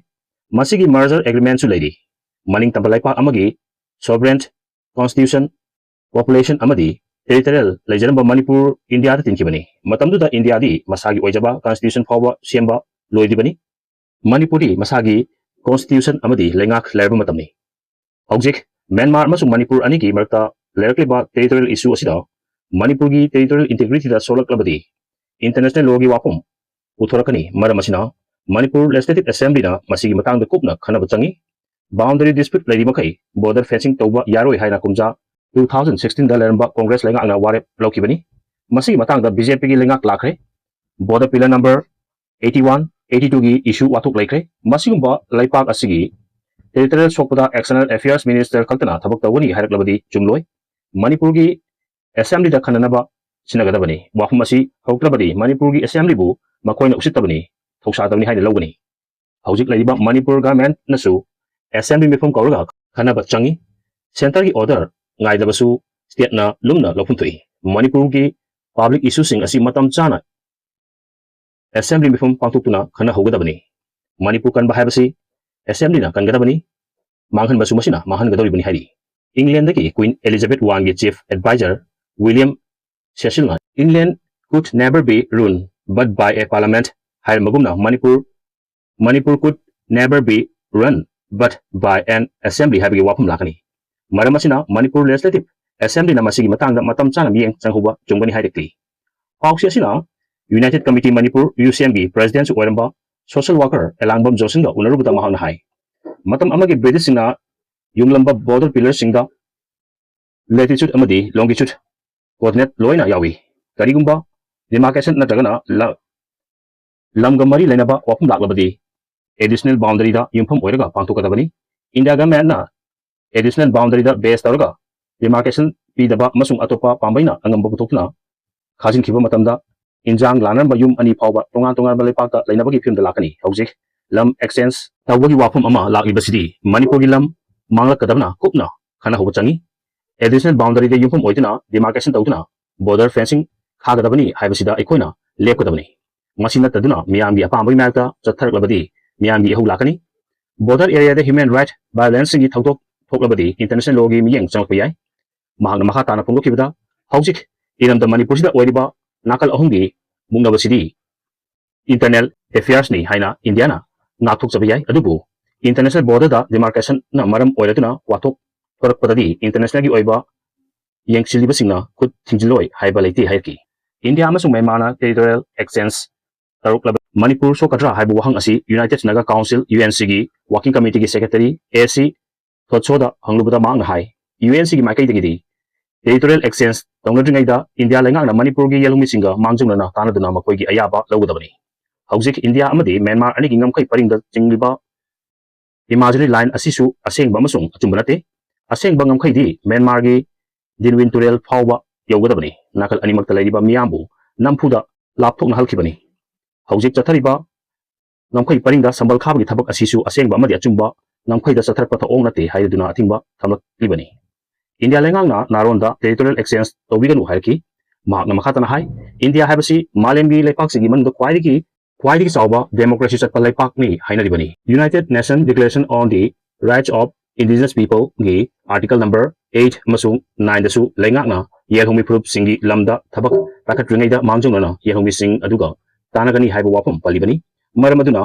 ꯃꯁꯤꯒꯤ merger agreementꯁꯨ ꯂꯩꯔꯤ꯫ ꯃꯅꯤꯡ ꯇꯝꯕ ꯂꯩꯄꯥꯛ ꯑꯃꯒꯤ sovereign, constitution, population ꯑꯃꯗꯤ territorial ꯂꯩꯖꯔꯝꯕ ꯃꯅꯤꯄꯨꯔ ꯏꯟꯗꯤꯌꯥꯗ ꯇꯤꯟꯈꯤꯕꯅꯤ꯫ ꯃꯇꯝꯗꯨꯗ ꯏꯟꯗꯤꯌꯥꯗꯤ ꯃꯁꯥꯒꯤ ꯑꯣꯏꯖꯕ constitution ꯐꯥꯎꯕ ꯁꯦꯝꯕ ꯂꯣꯏꯗ꯭ꯔꯤꯕꯅꯤ꯫ ꯃꯅꯤꯄꯨꯔꯗꯤ ꯃꯁꯥꯒꯤ constitution ꯑꯃꯗꯤ ꯂꯩꯉꯥꯛ ꯂꯩꯔꯕ ꯃꯇꯝꯅꯤ꯫ ꯍꯧꯖꯤꯛ ꯃ꯭ꯌꯥꯟꯃꯥꯔ ꯑꯃꯁꯨꯡ ꯃꯅꯤꯄꯨꯔ ꯑꯅꯤꯒꯤ ꯃꯔꯛꯇ ꯂꯩꯔꯛꯂꯤꯕ territorial issue ꯑꯁꯤꯗ ꯃꯅꯤꯄꯨꯔꯒꯤ territorial integrityꯗ ꯁꯣꯛꯂꯛꯂꯕꯗꯤ international lawꯒꯤ ꯋꯥꯐꯝ ꯄꯨꯊꯣꯔꯛꯀꯅꯤ꯫ ꯃꯔꯝ ꯑꯁꯤꯅ ꯃꯅꯤꯄꯨꯔ Legislative Assemblyꯅ ꯃꯁꯤꯒꯤ ꯃꯇꯥꯡꯗ ꯀꯨꯞꯅ ꯈꯟꯅꯕ ꯆꯪꯏ꯫ Boundary dispute ꯂꯩꯔꯤ ꯃꯈꯩ border fencing ꯇꯧꯕ ꯌꯥꯔꯣꯏ ꯍꯥꯏꯅ ꯀꯨꯝꯖꯥ two thousand sixteenꯗ ꯂꯩꯔꯝꯕ ꯀꯣꯡꯒ꯭ꯔꯦꯁ ꯂꯩꯉꯥꯛꯅ ꯋꯥꯔꯦꯞ ꯂꯧꯈꯤꯕꯅꯤ꯫ ꯃꯁꯤꯒꯤ ꯃꯇꯥꯡꯗ BJPꯒꯤ ꯂꯩꯉꯥꯛ ꯂꯥꯛꯈ꯭ꯔꯦ꯫ Border pillar number eighty one, eighty twoꯒꯤ issue ꯋꯥꯊꯣꯛ ꯂꯩꯈ꯭ꯔꯦ꯫ ꯃꯁꯤꯒꯨꯝꯕ ꯂꯩꯄꯥꯛ ꯑꯁꯤꯒꯤ territorial ꯁꯣꯛꯄꯗ External Affairs Minister ꯈꯛꯇꯅ ꯊꯕꯛ ꯇꯧꯒꯅꯤ ꯍꯥꯏꯔꯛꯂꯕꯗꯤ ꯆꯨꯝꯂꯣꯏ꯫ ꯃꯅꯤꯄꯨꯔꯒꯤ Assemblyꯗ ꯈꯟꯅꯅꯕ ꯁꯤꯟꯅꯒꯗꯕꯅꯤ꯫ ꯋꯥꯐꯝ ꯑꯁꯤ ꯍꯧꯔꯛꯇ꯭ꯔꯕꯗꯤ ꯃꯅꯤꯄꯨꯔꯒꯤ Assemblyꯕꯨ ꯃꯈꯣꯏꯅ ꯎꯁꯤꯠꯇꯕꯅꯤ, ꯊꯧꯁꯥꯗꯕꯅꯤ ꯍꯥꯏꯅ ꯂꯧꯒꯅꯤ꯫ ꯍꯧꯖꯤꯛ ꯂꯩꯔꯤꯕ ꯃꯅꯤꯄꯨꯔ governmentꯅꯁꯨ Assembly ꯃꯤꯐꯝ ꯀꯧꯔꯒ ꯈꯟꯅꯕ ꯆꯪꯏ꯫ Centreꯒꯤ order ꯉꯥꯏꯗꯕꯁꯨ stateꯅ ꯂꯨꯝꯅ ꯂꯧꯐꯝ ꯊꯣꯛꯏ꯫ ꯃꯅꯤꯄꯨꯔꯒꯤ public issueꯁꯤꯡ ꯑꯁꯤ ꯃꯇꯝ ꯆꯥꯅ Assembly ꯃꯤꯐꯝ ꯄꯥꯡꯊꯣꯛꯇꯨꯅ ꯈꯟꯅꯍꯧꯒꯗꯕꯅꯤ꯫ ꯃꯅꯤꯄꯨꯔ ꯀꯟꯕ ꯍꯥꯏꯕꯁꯤ Assemblyꯅ ꯀꯟꯒꯗꯕꯅꯤ, ꯃꯥꯡꯍꯟꯕꯁꯨ ꯃꯁꯤꯅ ꯃꯥꯡꯍꯟꯒꯗꯧꯔꯤꯕꯅꯤ ꯍꯥꯏꯔꯤ꯫ Englandꯗꯒꯤ Queen Elizabeth I's chief advisor William Cecilꯅ England could never be run but by a parliament ꯍꯥꯏꯔꯝꯕꯒꯨꯝꯅ Manipur Manipur could never be run but by an assembly ꯍꯥꯏꯕꯒꯤ ꯋꯥꯐꯝ ꯂꯥꯛꯀꯅꯤ꯫ ꯃꯔꯝ ꯑꯁꯤꯅ ꯃꯅꯤꯄꯨꯔ Legislative Assemblyꯅ ꯃꯁꯤꯒꯤ ꯃꯇꯥꯡꯗ ꯃꯇꯝ ꯆꯥꯅ ꯃꯤꯠꯌꯦꯡ ꯆꯪꯍꯧꯕ ꯆꯨꯝꯒꯅꯤ ꯍꯥꯏꯔꯛꯂꯤ꯫ ꯄꯥꯎꯆꯦ ꯑꯁꯤꯅ United Committee Manipur, UCMꯒꯤ presidentꯁꯨ ꯑꯣꯏꯔꯝꯕ social worker ꯑꯦꯂꯥꯡꯕꯝ ꯖꯣꯟꯁꯟꯒ ꯎꯅꯔꯨꯕꯗ ꯃꯍꯥꯛꯅ ꯍꯥꯏ, ꯃꯇꯝ ꯑꯃꯒꯤ Britishꯁꯤꯡꯅ ꯌꯨꯡꯂꯝꯕ border pillarꯁꯤꯡꯗ latitude ꯑꯃꯗꯤ longitude coordinate ꯂꯣꯏꯅ ꯌꯥꯎꯏ꯫ ꯀꯔꯤꯒꯨꯝꯕ demarcation ꯅꯠꯇ꯭ꯔꯒꯅ ꯂ-, ꯂꯝꯒ ꯃꯔꯤ ꯂꯩꯅꯕ ꯋꯥꯐꯝ ꯂꯥꯛꯂꯕꯗꯤ additional boundaryꯗ ꯌꯨꯝꯐꯝ ꯑꯣꯏꯔꯒ ꯄꯥꯡꯊꯣꯛꯀꯗꯕꯅꯤ꯫ India governmentꯅ additional boundaryꯗ base ꯇꯧꯔꯒ demarcation ꯄꯤꯗꯕ ꯑꯃꯁꯨꯡ ꯑꯇꯣꯞꯄ ꯄꯥꯝꯕꯩꯅ ꯑꯉꯝꯕ ꯄꯨꯊꯣꯛꯇꯨꯅ ꯈꯥꯖꯤꯟꯈꯤꯕ ꯃꯇꯝꯗ ꯏꯟꯖꯥꯡ ꯂꯥꯟꯅꯔꯝꯕ ꯌꯨꯝ ꯑꯅꯤ ꯐꯥꯎꯕ ꯇꯣꯉꯥꯟ ꯇꯣꯉꯥꯟꯕ ꯂꯩꯄꯥꯛꯇ ꯂꯩꯅꯕꯒꯤ ꯐꯤꯕꯝꯗ ꯂꯥꯛꯀꯅꯤ꯫ ꯍꯧꯖꯤꯛ ꯂꯝ exchange ꯇꯧꯕꯒꯤ ꯋꯥꯐꯝ ꯑꯃ ꯂꯥꯛꯂꯤꯕꯁꯤꯗꯤ ꯃꯅꯤꯄꯨꯔꯒꯤ ꯂꯝ ꯃꯥꯡꯂꯛꯀꯗꯕꯅ ꯀꯨꯞꯅ ꯈꯟꯅꯍꯧꯕ ꯆꯪꯏ꯫ Additional boundaryꯗ ꯌꯨꯝꯐꯝ ꯑꯣꯏꯗꯨꯅ demarcation ꯇꯧꯗꯨꯅ border fencing ꯈꯥꯒꯗꯕꯅꯤ ꯍꯥꯏꯕꯁꯤꯗ ꯑꯩꯈꯣꯏꯅ ꯂꯦꯞꯀꯗꯕꯅꯤ꯫ ꯃꯁꯤ ꯅꯠꯇꯗꯨꯅ ꯃꯤꯌꯥꯝꯒꯤ ꯑꯄꯥꯝꯕꯒꯤ ꯃꯥꯌꯣꯛꯇ ꯆꯠꯊꯔꯛꯂꯕꯗꯤ ꯃꯤꯌꯥꯝꯒꯤ ꯏꯍꯧ ꯂꯥꯛꯀꯅꯤ꯫ Border areaꯗ human right violenceꯁꯤꯡꯒꯤ ꯊꯧꯗꯣꯛ ꯊꯣꯛꯂꯕꯗꯤ international lawꯒꯤ ꯃꯤꯠꯌꯦꯡ ꯆꯪꯂꯛꯄ ꯌꯥꯏ꯫ ꯃꯍꯥꯛꯅ ꯃꯈꯥ ꯇꯥꯅ ꯐꯣꯡꯗꯣꯛꯈꯤꯕꯗ, ꯍꯧꯖꯤꯛ ꯏꯔꯝꯗꯝ ꯃꯅꯤꯄꯨꯔꯁꯤꯗ ꯑꯣꯏꯔꯤꯕ ꯅꯥꯀꯜ ꯑꯍꯨꯝꯒꯤ ꯃꯨꯛꯅꯕꯁꯤꯗꯤ internal affairsꯅꯤ ꯍꯥꯏꯅ ꯏꯟꯗꯤꯌꯥꯅ ꯉꯥꯛꯊꯣꯛꯆꯕ ꯌꯥꯏ, ꯑꯗꯨꯕꯨ international borderꯗ demarcationꯅ ꯃꯔꯝ ꯑꯣꯏꯔꯗꯨꯅ ꯋꯥꯊꯣꯛ ꯊꯣꯔꯛꯄꯗꯗꯤ internationalꯒꯤ ꯑꯣꯏꯕ ꯌꯦꯡꯁꯤꯜꯂꯤꯕꯁꯤꯡꯅ ꯈꯨꯠ ꯊꯤꯡꯖꯤꯜꯂꯣꯏ ꯍꯥꯏꯕ ꯂꯩꯇꯦ ꯍꯥꯏꯔꯛꯈꯤ꯫ ꯏꯟꯗꯤꯌꯥ ꯑꯃꯁꯨꯡ ꯃ꯭ꯌꯥꯟꯃꯥꯔꯅ territorial exchange ꯇꯧꯔꯛꯂꯕ ꯃꯅꯤꯄꯨꯔ ꯁꯣꯛꯀꯗ꯭ꯔꯥ ꯍꯥꯏꯕ ꯋꯥꯍꯪ ꯑꯁꯤ United Naga Council, UNCꯒꯤ Working Committeeꯒꯤ Secretary A C ꯊꯣꯠꯁꯣꯗ ꯍꯪꯂꯨꯕꯗ ꯃꯍꯥꯛꯅ ꯍꯥꯏ, UNCꯒꯤ ꯃꯥꯏꯀꯩꯗꯒꯤꯗꯤ territorial exchange ꯇꯧꯅꯗ꯭ꯔꯤꯉꯩꯗ ꯏꯟꯗꯤꯌꯥ ꯂꯩꯉꯥꯛꯅ ꯃꯅꯤꯄꯨꯔꯒꯤ ꯌꯦꯜꯍꯧꯃꯤꯁꯤꯡꯒ ꯃꯥꯡꯖꯧꯅꯅ ꯇꯥꯟꯅꯗꯨꯅ ꯃꯈꯣꯏꯒꯤ ꯑꯌꯥꯕ ꯂꯧꯒꯗꯕꯅꯤ꯫ ꯍꯧꯖꯤꯛ ꯏꯟꯗꯤꯌꯥ ꯑꯃꯗꯤ ꯃ꯭ꯌꯥꯟꯃꯥꯔ ꯑꯅꯤꯒꯤ ꯉꯝꯈꯩ ꯄꯔꯤꯡꯗ ꯆꯤꯡꯂꯤꯕ imaginary line ꯑꯁꯤꯁꯨ ꯑꯁꯦꯡꯕ ꯑꯃꯁꯨꯡ ꯑꯆꯨꯝꯕ ꯅꯠꯇꯦ꯫ ꯑꯁꯦꯡꯕ ꯉꯝꯈꯩꯗꯤ ꯃ꯭ꯌꯥꯟꯃꯥꯔꯒꯤ ꯗꯤꯟꯋꯤꯟ ꯇꯨꯔꯦꯜ ꯐꯥꯎꯕ ꯌꯧꯒꯗꯕꯅꯤ꯫ ꯅꯥꯀꯜ ꯑꯅꯤꯃꯛꯇ ꯂꯩꯔꯤꯕ ꯃꯤꯌꯥꯝꯕꯨ ꯅꯝꯐꯨꯗ ꯂꯥꯞꯊꯣꯛꯅꯍꯜꯈꯤꯕꯅꯤ꯫ ꯍꯧꯖꯤꯛ ꯆꯠꯊꯔꯤꯕ ꯉꯝꯈꯩ ꯄꯔꯤꯡꯗ ꯁꯝꯕꯜ ꯈꯥꯕꯒꯤ ꯊꯕꯛ ꯑꯁꯤꯁꯨ ꯑꯁꯦꯡꯕ ꯑꯃꯗꯤ ꯑꯆꯨꯝꯕ ꯉꯝꯈꯩꯗ ꯆꯠꯊꯔꯛꯄ ꯊꯧꯑꯣꯡ ꯅꯠꯇꯦ ꯍꯥꯏꯗꯨꯅ ꯑꯊꯤꯡꯕ ꯊꯝꯂꯛꯂꯤꯕꯅꯤ꯫ ꯏꯟꯗꯤꯌꯥ ꯂꯩꯉꯥꯛꯅ ꯅꯥꯔꯣꯟꯗ territorial exchange ꯇꯧꯕꯤꯒꯅꯨ ꯍꯥꯏꯔꯛꯈꯤ꯫ ꯃꯍꯥꯛꯅ ꯃꯈꯥ ꯇꯥꯅ ꯍꯥꯏ, ꯏꯟꯗꯤꯌꯥ ꯍꯥꯏꯕꯁꯤ ꯃꯥꯂꯦꯝꯒꯤ ꯂꯩꯄꯥꯛꯁꯤꯡꯒꯤ ꯃꯅꯨꯡꯗ ꯈ꯭ꯋꯥꯏꯗꯒꯤ, ꯈ꯭ꯋꯥꯏꯗꯒꯤ ꯆꯥꯎꯕ democracy ꯆꯠꯄ ꯂꯩꯄꯥꯛꯅꯤ ꯍꯥꯏꯅꯔꯤꯕꯅꯤ꯫ United Nation Declaration on the Rights of Indigenous Peopleꯒꯤ article number eight ꯑꯃꯁꯨꯡ nineꯗꯁꯨ ꯂꯩꯉꯥꯛꯅ ꯌꯦꯜꯍꯧꯃꯤ ꯐꯨꯔꯨꯞꯁꯤꯡꯒꯤ ꯂꯝꯗ ꯊꯕꯛ ꯄꯥꯏꯈꯠꯇ꯭ꯔꯤꯉꯩꯗ ꯃꯥꯡꯖꯧꯅꯅ ꯌꯦꯜꯍꯧꯃꯤꯁꯤꯡ ꯑꯗꯨꯒ ꯇꯥꯟꯅꯒꯅꯤ ꯍꯥꯏꯕ ꯋꯥꯐꯝ ꯄꯜꯂꯤꯕꯅꯤ꯫ ꯃꯔꯝ ꯑꯗꯨꯅ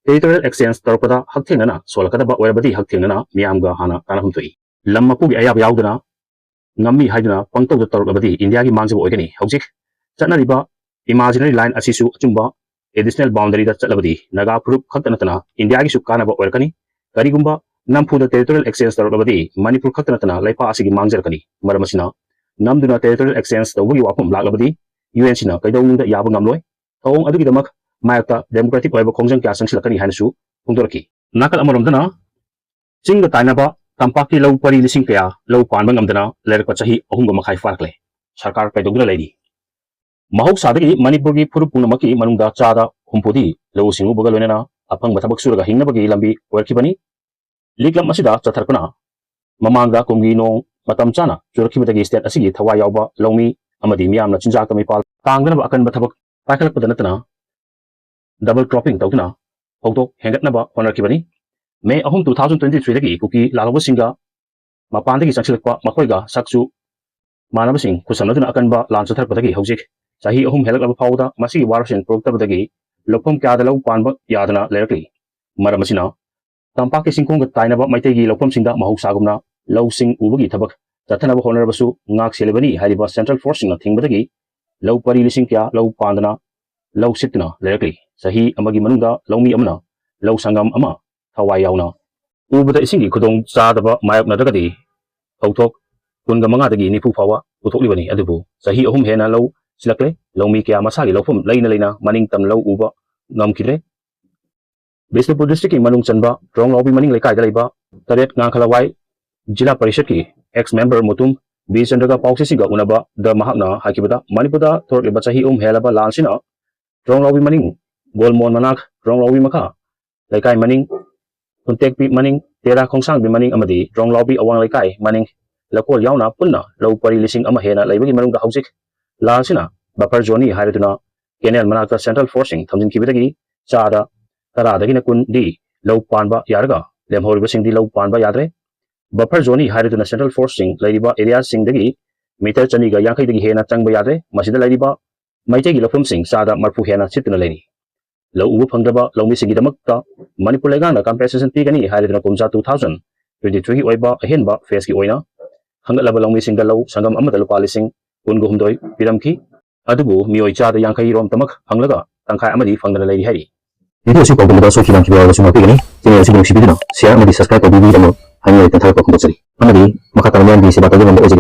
territorial exchange ꯇꯧꯔꯛꯄꯗ ꯍꯛꯊꯦꯡꯅꯅ ꯁꯣꯜꯂꯛꯀꯗꯕ ꯑꯣꯏꯔꯕꯗꯤ ꯍꯛꯊꯦꯡꯅꯅ ꯃꯤꯌꯥꯝꯒ ꯍꯥꯟꯅ ꯇꯥꯟꯅꯐꯝ ꯊꯣꯛꯏ꯫ ꯂꯝ ꯃꯄꯨꯒꯤ ꯑꯌꯥꯕ ꯌꯥꯎꯗꯅ ꯉꯝꯃꯤ ꯍꯥꯏꯗꯨꯅ ꯄꯪꯇꯧꯗ ꯇꯧꯔꯛꯂꯕꯗꯤ ꯏꯟꯗꯤꯌꯥꯒꯤ ꯃꯥꯡꯖꯕ ꯑꯣꯏꯒꯅꯤ꯫ ꯍꯧꯖꯤꯛ ꯆꯠꯅꯔꯤꯕ imaginary line ꯑꯁꯤꯁꯨ ꯑꯆꯨꯝꯕ additional boundaryꯗ ꯆꯠꯂꯕꯗꯤ ꯅꯥꯒꯥ ꯐꯨꯔꯨꯞ ꯈꯛꯇ ꯅꯠꯇꯅ ꯏꯟꯗꯤꯌꯥꯒꯤꯁꯨ ꯀꯥꯟꯅꯕ ꯑꯣꯏꯔꯛꯀꯅꯤ꯫ ꯀꯔꯤꯒꯨꯝꯕ ꯅꯝꯐꯨꯗ territorial exchange ꯇꯧꯔꯛꯂꯕꯗꯤ ꯃꯅꯤꯄꯨꯔ ꯈꯛꯇ ꯅꯠꯇꯅ ꯂꯩꯄꯥꯛ ꯑꯁꯤꯒꯤ ꯃꯥꯡꯖꯔꯛꯀꯅꯤ꯫ ꯃꯔꯝ ꯑꯁꯤꯅ ꯅꯝꯗꯨꯅ territorial exchange ꯇꯧꯕꯒꯤ ꯋꯥꯐꯝ ꯂꯥꯛꯂꯕꯗꯤ UNCꯅ ꯀꯩꯗꯧꯅꯨꯡꯗ ꯌꯥꯕ ꯉꯝꯂꯣꯏ꯫ ꯊꯧꯑꯣꯡ ꯑꯗꯨꯒꯤꯗꯃꯛ ꯃꯥꯌꯣꯛꯇ democratic ꯑꯣꯏꯕ ꯈꯣꯡꯖꯪ ꯀꯌꯥ ꯆꯪꯁꯤꯜꯂꯛꯀꯅꯤ ꯍꯥꯏꯅꯁꯨ ꯐꯣꯡꯗꯣꯔꯛꯈꯤ꯫ ꯅꯥꯀꯜ ꯑꯃꯔꯣꯝꯗꯅ ꯆꯤꯡꯒ ꯇꯥꯏꯅꯕ ꯇꯝꯄꯥꯛꯀꯤ ꯂꯧ ꯄꯔꯤ ꯂꯤꯁꯤꯡ ꯀꯌꯥ ꯂꯧ ꯄꯥꯟꯕ ꯉꯝꯗꯅ ꯂꯩꯔꯛꯄ ꯆꯍꯤ ꯑꯍꯨꯝꯒ ꯃꯈꯥꯏ ꯐꯥꯔꯛꯂꯦ꯫ ꯁꯔꯀꯥꯔ ꯀꯩꯗꯧꯗꯨꯅ ꯂꯩꯔꯤ? ꯃꯍꯧꯁꯥꯗꯒꯤ ꯃꯅꯤꯄꯨꯔꯒꯤ ꯐꯨꯔꯨꯞ ꯄꯨꯝꯅꯃꯛꯀꯤ ꯃꯅꯨꯡꯗ ꯆꯥꯗ ꯍꯨꯝꯐꯨꯗꯤ ꯂꯧꯎ ꯁꯤꯡꯎꯕꯒ ꯂꯣꯏꯅꯅ ꯑꯐꯪꯕ ꯊꯕꯛ ꯁꯨꯔꯒ ꯍꯤꯡꯅꯕꯒꯤ ꯂꯝꯕꯤ ꯑꯣꯏꯔꯛꯈꯤꯕꯅꯤ꯫ ꯂꯤꯛꯂꯝ ꯑꯁꯤꯗ ꯆꯠꯊꯔꯛꯄꯅ ꯃꯃꯥꯡꯗ ꯀꯨꯝꯒꯤ ꯅꯣꯡ ꯃꯇꯝ ꯆꯥꯅ ꯆꯨꯔꯛꯈꯤꯕꯗꯒꯤ state ꯑꯁꯤꯒꯤ ꯊꯋꯥꯏ ꯌꯥꯎꯕ ꯂꯧꯃꯤ ꯑꯃꯗꯤ ꯃꯤꯌꯥꯝꯅ ꯆꯤꯟꯖꯥꯛꯇ ꯃꯩꯄꯥꯜ ꯇꯥꯡꯗꯅꯕ ꯑꯀꯟꯕ ꯊꯕꯛ ꯄꯥꯏꯈꯠꯂꯛꯄꯗ ꯅꯠꯇꯅ double cropping ꯇꯧꯗꯨꯅ ꯐꯧꯊꯣꯛ ꯍꯦꯟꯒꯠꯅꯕ ꯍꯣꯠꯅꯔꯛꯈꯤꯕꯅꯤ꯫ May ꯑꯍꯨꯝ, two thousand twenty threeꯗꯒꯤ ꯀꯨꯀꯤ ꯂꯥꯜꯍꯧꯕꯁꯤꯡꯒ ꯃꯄꯥꯟꯗꯒꯤ ꯆꯪꯁꯤꯜꯂꯛꯄ ꯃꯈꯣꯏꯒ ꯁꯛꯁꯨ ꯃꯥꯟꯅꯕꯁꯤꯡ ꯈꯨꯠꯁꯝꯅꯗꯨꯅ ꯑꯀꯟꯕ ꯂꯥꯟ ꯆꯠꯊꯔꯛꯄꯗꯒꯤ ꯍꯧꯖꯤꯛ ꯆꯍꯤ ꯑꯍꯨꯝ ꯍꯦꯜꯂꯛꯂꯕ ꯐꯥꯎꯕꯗ ꯃꯁꯤꯒꯤ ꯋꯥꯔꯣꯏꯁꯤꯟ ꯄꯨꯔꯛꯇꯕꯗꯒꯤ ꯂꯧꯐꯝ ꯀꯌꯥꯗ ꯂꯧ ꯄꯥꯟꯕ ꯌꯥꯗꯅ ꯂꯩꯔꯛꯂꯤ꯫ ꯃꯔꯝ ꯑꯁꯤꯅ ꯇꯝꯄꯥꯛꯀꯤ ꯆꯤꯡꯈꯣꯡꯒ ꯇꯥꯏꯅꯕ ꯃꯩꯇꯩꯒꯤ ꯂꯧꯐꯝꯁꯤꯡꯗ ꯃꯍꯧꯁꯥꯒꯨꯝꯅ ꯂꯧꯁꯤꯡ ꯎꯕꯒꯤ ꯊꯕꯛ ꯆꯠꯊꯅꯕ ꯍꯣꯠꯅꯔꯕꯁꯨ ꯉꯥꯛ ꯁꯦꯜꯂꯤꯕꯅꯤ ꯍꯥꯏꯔꯤꯕ central forceꯁꯤꯡꯅ ꯊꯤꯡꯕꯗꯒꯤ ꯂꯧ ꯄꯔꯤ ꯂꯤꯁꯤꯡ ꯀꯌꯥ ꯂꯧ ꯄꯥꯟꯗꯅ ꯂꯧ ꯁꯤꯠꯇꯨꯅ ꯂꯩꯔꯛꯂꯤ꯫ ꯆꯍꯤ ꯑꯃꯒꯤ ꯃꯅꯨꯡꯗ ꯂꯧꯃꯤ ꯑꯃꯅ ꯂꯧ ꯁꯪꯒꯝ ꯑꯃ ꯊꯋꯥꯏ ꯌꯥꯎꯅ ꯎꯕꯗ ꯏꯁꯤꯡꯒꯤ ꯈꯨꯗꯣꯡ ꯆꯥꯗꯕ ꯃꯥꯌꯣꯛꯅꯗ꯭ꯔꯒꯗꯤ ꯐꯧꯊꯣꯛ ꯀꯨꯟꯒ ꯃꯉꯥꯗꯒꯤ ꯅꯤꯐꯨ ꯐꯥꯎꯕ ꯄꯨꯊꯣꯛꯂꯤꯕꯅꯤ꯫ ꯑꯗꯨꯕꯨ ꯆꯍꯤ ꯑꯍꯨꯝ ꯍꯦꯟꯅ ꯂꯧ ꯁꯤꯜꯂꯛꯂꯦ꯫ ꯂꯧꯃꯤ ꯀꯌꯥ ꯃꯁꯥꯒꯤ ꯂꯧꯐꯝ ꯂꯩꯅ ꯂꯩꯅ ꯃꯅꯤꯡ ꯇꯝꯅ ꯂꯧ ꯎꯕ ꯉꯝꯈꯤꯗ꯭ꯔꯦ꯫ ꯕꯤꯁꯅꯨꯄꯨꯔ districtꯀꯤ ꯃꯅꯨꯡ ꯆꯟꯕ ꯇ꯭ꯔꯣꯡꯂꯥꯎꯕꯤ ꯃꯅꯤꯡ ꯂꯩꯀꯥꯏꯗ ꯂꯩꯕ ꯇꯔꯦꯠ ꯉꯥꯡꯈꯂꯋꯥꯏ ꯖꯤꯂꯥ ꯄꯔꯤꯁꯠꯀꯤ ex member ꯃꯨꯇꯨꯝ ꯕꯤꯔꯆꯟꯗ꯭ꯔꯒ ꯄꯥꯎꯆꯦꯁꯤꯡꯒ ꯎꯅꯕꯗ ꯃꯍꯥꯛꯅ ꯍꯥꯏꯈꯤꯕꯗ, ꯃꯅꯤꯄꯨꯔꯗ ꯊꯣꯔꯛꯂꯤꯕ ꯆꯍꯤ ꯑꯍꯨꯝ ꯍꯦꯜꯂꯕ ꯂꯥꯟꯁꯤꯅ ꯇ꯭ꯔꯣꯡꯂꯥꯎꯕꯤ ꯃꯅꯤꯡ, ꯒꯣꯜꯃꯣꯟ ꯃꯅꯥꯛ, ꯇ꯭ꯔꯣꯡꯂꯥꯎꯕꯤ ꯃꯈꯥ ꯂꯩꯀꯥꯏ ꯃꯅꯤꯡ, ꯈꯨꯟꯇꯦꯛꯄꯤ ꯃꯅꯤꯡ, ꯇꯦꯔꯥ ꯈꯣꯡꯁꯥꯡꯕꯤ ꯃꯅꯤꯡ ꯑꯃꯗꯤ ꯇ꯭ꯔꯣꯡꯂꯥꯎꯕꯤ ꯑꯋꯥꯡ ꯂꯩꯀꯥꯏ ꯃꯅꯤꯡ ꯂꯩꯀꯣꯜ ꯌꯥꯎꯅ ꯄꯨꯟꯅ ꯂꯧ ꯄꯔꯤ ꯂꯤꯁꯤꯡ ꯑꯃ ꯍꯦꯟꯅ ꯂꯩꯕꯒꯤ ꯃꯅꯨꯡꯗ ꯍꯧꯖꯤꯛ ꯂꯥꯟꯁꯤꯅ buffer zoneꯅꯤ ꯍꯥꯏꯔꯗꯨꯅ canal ꯃꯅꯥꯛꯇ central forceꯁꯤꯡ ꯊꯝꯖꯤꯟꯈꯤꯕꯗꯒꯤ ꯆꯥꯗ ꯇꯔꯥꯗꯒꯤꯅ ꯀꯨꯟꯗꯤ ꯂꯧ ꯄꯥꯟꯕ ꯌꯥꯔꯒ ꯂꯦꯝꯍꯧꯔꯤꯕꯁꯤꯡꯗꯤ ꯂꯧ ꯄꯥꯟꯕ ꯌꯥꯗ꯭ꯔꯦ꯫ Buffer zoneꯅꯤ ꯍꯥꯏꯔꯗꯨꯅ central forceꯁꯤꯡ ꯂꯩꯔꯤꯕ areaꯁꯤꯡꯗꯒꯤ meter ꯆꯅꯤꯒ ꯌꯥꯡꯈꯩꯗꯒꯤ ꯍꯦꯟꯅ ꯆꯪꯕ ꯌꯥꯗ꯭ꯔꯦ꯫ ꯃꯁꯤꯗ ꯂꯩꯔꯤꯕ ꯃꯩꯇꯩꯒꯤ ꯂꯧꯐꯝꯁꯤꯡ ꯆꯥꯗ ꯃꯔꯐꯨ ꯍꯦꯟꯅ ꯁꯤꯠꯇꯨꯅ ꯂꯩꯔꯤ꯫ ꯂꯧ ꯎꯕ ꯐꯪꯗ꯭ꯔꯕ ꯂꯧꯃꯤꯁꯤꯡꯒꯤꯗꯃꯛꯇ ꯃꯅꯤꯄꯨꯔ ꯂꯩꯉꯥꯛꯅ compensation ꯄꯤꯒꯅꯤ ꯍꯥꯏꯔꯗꯨꯅ ꯀꯨꯝꯖꯥ two thousand twenty threeꯒꯤ ꯑꯣꯏꯕ ꯑꯍꯦꯟꯕ phaseꯀꯤ ꯑꯣꯏꯅ ꯈꯟꯒꯠꯂꯕ ꯂꯧꯃꯤꯁꯤꯡꯗ ꯂꯧ ꯁꯪꯒꯝ ꯑꯃꯗ ꯂꯨꯄꯥ ꯂꯤꯁꯤꯡ ꯀꯨꯟꯒ ꯍꯨꯝꯗꯣꯏ ꯄꯤꯔꯝꯈꯤ꯫ ꯑꯗꯨꯕꯨ ꯃꯤꯑꯣꯏ ꯆꯥꯗ ꯌꯥꯡꯈꯩ ꯔꯣꯝꯇꯃꯛ ꯐꯪꯂꯒ ꯇꯪꯈꯥꯏ ꯑꯃꯗꯤ ꯐꯪꯗꯅ ꯂꯩꯔꯤ ꯍꯥꯏꯔꯤ꯫ Video ꯑꯁꯤ ꯄꯥꯎꯗꯝꯕꯗ ꯁꯣꯏꯈꯤ ꯂꯥꯟꯈꯤꯕ ꯌꯥꯎꯔꯕꯁꯨ ꯉꯥꯛꯄꯤꯒꯅꯤ꯫ Channel ꯑꯁꯤꯕꯨ ꯅꯨꯡꯁꯤꯕꯤꯗꯨꯅ share ꯑꯃꯗꯤ subscribe ꯇꯧꯕꯤꯕꯒꯤꯗꯃꯛ ꯍꯥꯏꯅꯤꯡꯉꯥꯏ ꯂꯩꯇꯅ ꯊꯥꯒꯠꯄ ꯐꯣꯡꯗꯣꯛꯆꯔꯤ꯫ ꯑꯃꯗꯤ ꯃꯈꯥ ꯇꯥꯅ ꯃꯤꯌꯥꯝꯒꯤ ꯁꯦꯕꯥ ꯇꯧꯕ ꯉꯝꯕ ꯑꯣꯏꯖꯒꯦ꯫